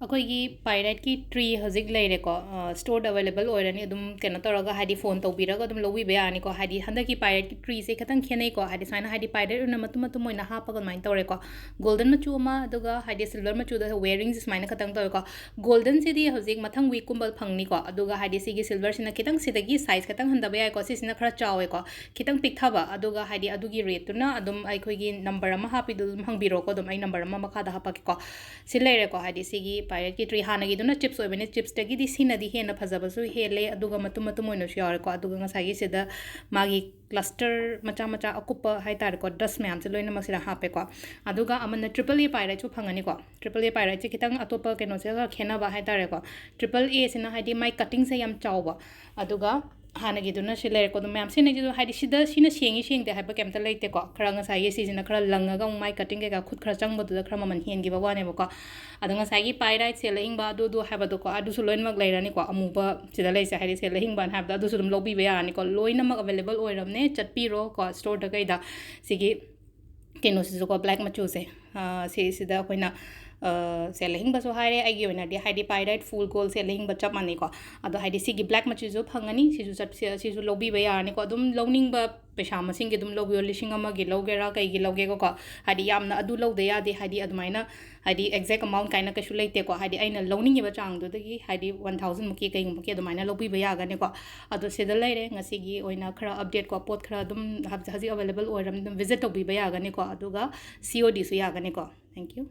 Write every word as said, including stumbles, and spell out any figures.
ꯑꯩꯈꯣꯏꯒꯤ ꯄꯥꯏꯔꯦꯠꯀꯤ ꯇ꯭ꯔꯤ ꯍꯧꯖꯤꯛ ꯂꯩꯔꯦꯀꯣ, ꯁ꯭ꯇꯣꯔꯗ ꯑꯦꯕꯥꯏꯂꯦꯕꯜ ꯑꯣꯏꯔꯅꯤ꯫ ꯑꯗꯨꯝ ꯀꯩꯅꯣ ꯇꯧꯔꯒ, ꯍꯥꯏꯗꯤ, ꯐꯣꯟ ꯇꯧꯕꯤꯔꯒ ꯑꯗꯨꯝ ꯂꯧꯕꯤꯕ ꯌꯥꯔꯅꯤꯀꯣ꯫ ꯍꯥꯏꯗꯤ, ꯍꯟꯗꯛꯀꯤ ꯄꯥꯏꯔꯦꯠꯀꯤ ꯇ꯭ꯔꯤꯁꯦ ꯈꯤꯇꯪ ꯈꯦꯠꯅꯩꯀꯣ꯫ ꯍꯥꯏꯗꯤ, ꯁꯨꯃꯥꯏꯅ, ꯍꯥꯏꯗꯤ, ꯄꯥꯏꯔꯦꯠ ꯑꯣꯏꯅ ꯃꯇꯨꯝ ꯃꯇꯨꯝ ꯑꯣꯏꯅ ꯍꯥꯞꯄꯒ ꯑꯗꯨꯃꯥꯏꯅ ꯇꯧꯔꯦꯀꯣ꯫ ꯒꯣꯜꯗꯟ ꯃꯆꯨ ꯑꯃ, ꯑꯗꯨꯒ, ꯍꯥꯏꯗꯤ, ꯁꯤꯜꯚꯔ ꯃꯆꯨꯗ ꯋꯦꯌꯔꯤꯡꯁꯦ ꯁꯨꯃꯥꯏꯅ ꯈꯇꯪ ꯇꯧꯋꯦꯀꯣ꯫ ꯒꯣꯜꯗꯟꯁꯤꯗꯤ ꯍꯧꯖꯤꯛ ꯃꯊꯪ ꯋꯤꯛꯀꯨꯝꯕ ꯐꯪꯅꯤꯀꯣ꯫ ꯑꯗꯨꯒ, ꯍꯥꯏꯗꯤ, ꯁꯤꯒꯤ ꯁꯤꯜꯚꯔꯁꯤꯅ ꯈꯤꯇꯪ ꯁꯤꯗꯒꯤ ꯁꯥꯏꯖ ꯈꯤꯇꯪ ꯍꯟꯊꯕ ꯌꯥꯏꯀꯣ꯫ ꯁꯤꯁꯤꯅ ꯈꯔ ꯆꯥꯎꯋꯦꯀꯣ, ꯈꯤꯇꯪ ꯄꯤꯛꯊꯕ꯫ ꯑꯗꯨꯒ, ꯍꯥꯏꯗꯤ, ꯑꯗꯨꯒꯤ ꯔꯦꯠꯇꯨꯅ ꯑꯗꯨꯝ ꯑꯩꯈꯣꯏꯒꯤ ꯅꯝꯕꯔ ꯑꯃ ꯍꯥꯞꯄꯤꯗꯨ ꯑꯗꯨꯝ ꯍꯪꯕꯤꯔꯛꯑꯣꯀꯣ꯫ ꯑꯗꯨꯝ ꯑꯩ ꯅꯝꯕꯔ ꯑꯃ ꯃꯈꯥꯗ ꯍꯥꯞꯄꯛꯀꯦꯀꯣ꯫ ꯁꯤ ꯂꯩꯔꯦꯀꯣ꯫ ꯍꯥꯏꯗꯤ, ꯁꯤꯒꯤ ꯄꯥꯏꯔꯦꯠꯀꯤ ꯇ꯭ꯔꯤ ꯍꯥꯟꯅꯒꯤꯗꯨꯅ ꯆꯤꯞꯁ ꯑꯣꯏꯕꯅꯤ꯫ ꯆꯤꯞꯁꯇꯒꯤꯗꯤ ꯁꯤꯅꯗꯤ ꯍꯦꯟꯅ ꯐꯖꯕꯁꯨ ꯍꯦꯜꯂꯦ, ꯑꯗꯨꯒ ꯃꯇꯨꯝ ꯃꯇꯨꯝ ꯑꯣꯏꯅꯁꯨ ꯌꯥꯎꯔꯦꯀꯣ꯫ ꯑꯗꯨꯒ ꯉꯁꯥꯏꯒꯤ ꯁꯤꯗ ꯃꯥꯒꯤ ꯀ꯭ꯂꯁꯇꯔ ꯃꯆꯥ ꯃꯆꯥ ꯑꯀꯨꯞꯄ ꯍꯥꯏ ꯇꯥꯔꯦꯀꯣ, ꯗꯁ ꯃꯌꯥꯝꯁꯦ ꯂꯣꯏꯅꯃꯛꯁꯤꯗ ꯍꯥꯞꯄꯦꯀꯣ꯫ ꯑꯗꯨꯒ ꯑꯃꯅ ꯇ꯭ꯔꯤꯄꯜ ꯑꯦ ꯄꯥꯏꯔꯦꯠꯁꯨ ꯐꯪꯒꯅꯤꯀꯣ꯫ ꯇ꯭ꯔꯤꯄꯜ ꯑꯦ ꯄꯥꯏꯔꯦꯠꯁꯦ ꯈꯤꯇꯪ ꯑꯇꯣꯞꯄ ꯀꯩꯅꯣꯁꯤꯒ ꯈꯦꯠꯅꯕ ꯍꯥꯏ ꯇꯥꯔꯦꯀꯣ꯫ ꯇ꯭ꯔꯤꯄꯜ ꯑꯦꯁꯤꯅ, ꯍꯥꯏꯗꯤ, ꯃꯥꯏ ꯀꯠꯇꯤꯡꯁꯦ ꯌꯥꯝ ꯆꯥꯎꯕ, ꯑꯗꯨꯒ ꯍꯥꯟꯅꯒꯤꯗꯨꯅ ꯁꯤ ꯂꯩꯔꯦꯀꯣ꯫ ꯑꯗꯨꯝ ꯃꯌꯥꯝ ꯁꯤꯖꯤꯟꯅꯩꯁꯤꯗ, ꯍꯥꯏꯗꯤ, ꯁꯤꯗ, ꯁꯤꯅ ꯁꯦꯡꯉꯤ ꯁꯦꯡꯗꯦ ꯍꯥꯏꯕ ꯀꯩꯝꯇ ꯂꯩꯇꯦꯀꯣ꯫ ꯈꯔ ꯉꯁꯥꯏꯒꯤ ꯁꯤꯁꯤꯅ ꯈꯔ ꯂꯪꯉꯒ ꯑꯃꯨꯛ ꯃꯥꯏ ꯀꯠꯇꯤꯡ ꯀꯩꯀꯥ ꯈꯨꯠ ꯈꯔ ꯆꯪꯕꯗꯨꯗ ꯈꯔ ꯃꯃꯜ ꯍꯦꯟꯈꯤꯕ ꯋꯥꯅꯦꯕꯀꯣ꯫ ꯑꯗꯣ ꯉꯁꯥꯏꯒꯤ ꯄꯥꯏꯔꯥꯏꯠ, ꯁꯦꯜ ꯑꯍꯤꯡꯕ, ꯑꯗꯨ ꯑꯗꯨ ꯍꯥꯏꯕꯗꯣꯀꯣ, ꯑꯗꯨꯁꯨ ꯂꯣꯏꯅꯃꯛ ꯂꯩꯔꯅꯤꯀꯣ꯫ ꯑꯃꯨꯕ ꯁꯤꯗ ꯂꯩꯁꯦ, ꯍꯥꯏꯗꯤ, ꯁꯦꯜ ꯑꯍꯤꯡꯕꯅ ꯍꯥꯏꯕꯗꯣ, ꯑꯗꯨꯁꯨ ꯑꯗꯨꯝ ꯂꯧꯕꯤꯕ ꯌꯥꯔꯅꯤꯀꯣ꯫ ꯂꯣꯏꯅꯃꯛ ꯑꯦꯕꯥꯏꯂꯦꯕꯜ ꯑꯣꯏꯔꯕꯅꯦ, ꯆꯠꯄꯤꯔꯣꯀꯣ ꯁ꯭ꯇꯣꯔꯗ ꯀꯩꯗ꯫ ꯁꯤꯒꯤ ꯀꯩꯅꯣꯁꯤꯁꯨꯀꯣ, ꯕ꯭ꯂꯦꯛ ꯃꯆꯨꯁꯦ, ꯑ, ꯁꯤꯁꯤꯗ ꯑꯩꯈꯣꯏꯅ, ꯑ, ꯁꯦꯜ ꯑꯍꯤꯡꯕꯁꯨ ꯍꯥꯏꯔꯦ, ꯑꯩꯒꯤ ꯑꯣꯏꯅꯗꯤ, ꯍꯥꯏꯗꯤ, ꯄꯥꯏꯔꯥꯏꯠ ꯐꯨꯜ ꯒꯣꯜ ꯁꯦꯜ ꯑꯍꯤꯡꯕ ꯆꯞ ꯃꯥꯟꯅꯩꯀꯣ꯫ ꯑꯗꯣ, ꯍꯥꯏꯗꯤ, ꯁꯤꯒꯤ ꯕ꯭ꯂꯦꯛ ꯃꯆꯨꯁꯨ ꯐꯪꯒꯅꯤ꯫ ꯁꯤꯁꯨ ꯆꯠ-, ꯁꯤ-, ꯁꯤꯁꯨ ꯂꯧꯕꯤꯕ ꯌꯥꯔꯅꯤꯀꯣ꯫ ꯑꯗꯨꯝ ꯂꯧꯅꯤꯡꯕ ꯄꯩꯁꯥ ꯃꯁꯤꯡꯒꯤ ꯑꯗꯨꯝ ꯂꯧꯕꯤꯌꯣ, ꯂꯤꯁꯤꯡ ꯑꯃꯒꯤ ꯂꯧꯒꯦꯔꯥ, ꯀꯩꯒꯤ ꯂꯧꯒꯦꯒꯀꯣ꯫ ꯍꯥꯏꯗꯤ, ꯌꯥꯝꯅ ꯑꯗꯨ ꯂꯧꯗ ꯌꯥꯗꯦ, ꯍꯥꯏꯗꯤ, ꯑꯗꯨꯃꯥꯏꯅ, ꯍꯥꯏꯗꯤ, ꯑꯦꯛꯖꯦꯛ ꯑꯦꯃꯥꯎꯟ ꯀꯥꯏꯅ ꯀꯩꯁꯨ ꯂꯩꯇꯦꯀꯣ꯫ ꯍꯥꯏꯗꯤ, ꯑꯩꯅ ꯂꯧꯅꯤꯡꯉꯤꯕ ꯆꯥꯡꯗꯨꯗꯒꯤ, ꯍꯥꯏꯗꯤ, ꯋꯥꯟ ꯊꯥꯎꯖꯟꯃꯨꯛꯀꯤ ꯀꯩꯒꯨꯝꯕꯒꯤ ꯑꯗꯨꯃꯥꯏꯅ ꯂꯧꯕꯤꯕ ꯌꯥꯒꯅꯤꯀꯣ꯫ ꯑꯗꯣ ꯁꯤꯗ ꯂꯩꯔꯦ ꯉꯁꯤꯒꯤ ꯑꯣꯏꯅ ꯈꯔ ꯑꯞꯗꯦꯠꯀꯣ꯫ ꯄꯣꯠ ꯈꯔ ꯑꯗꯨꯝ ꯍꯧꯖꯤꯛ, ꯍꯧꯖꯤꯛ ꯑꯦꯕꯥꯏꯂꯦꯕꯜ ꯑꯣꯏꯔꯕꯅꯤ, ꯑꯗꯨꯝ ꯚꯤꯖꯤꯠ ꯇꯧꯕꯤꯕ ꯌꯥꯒꯅꯤꯀꯣ꯫ ꯑꯗꯨꯒ ꯁꯤ ꯑꯣ ꯗꯤꯁꯨ ꯌꯥꯒꯅꯤꯀꯣ꯫ Thank you.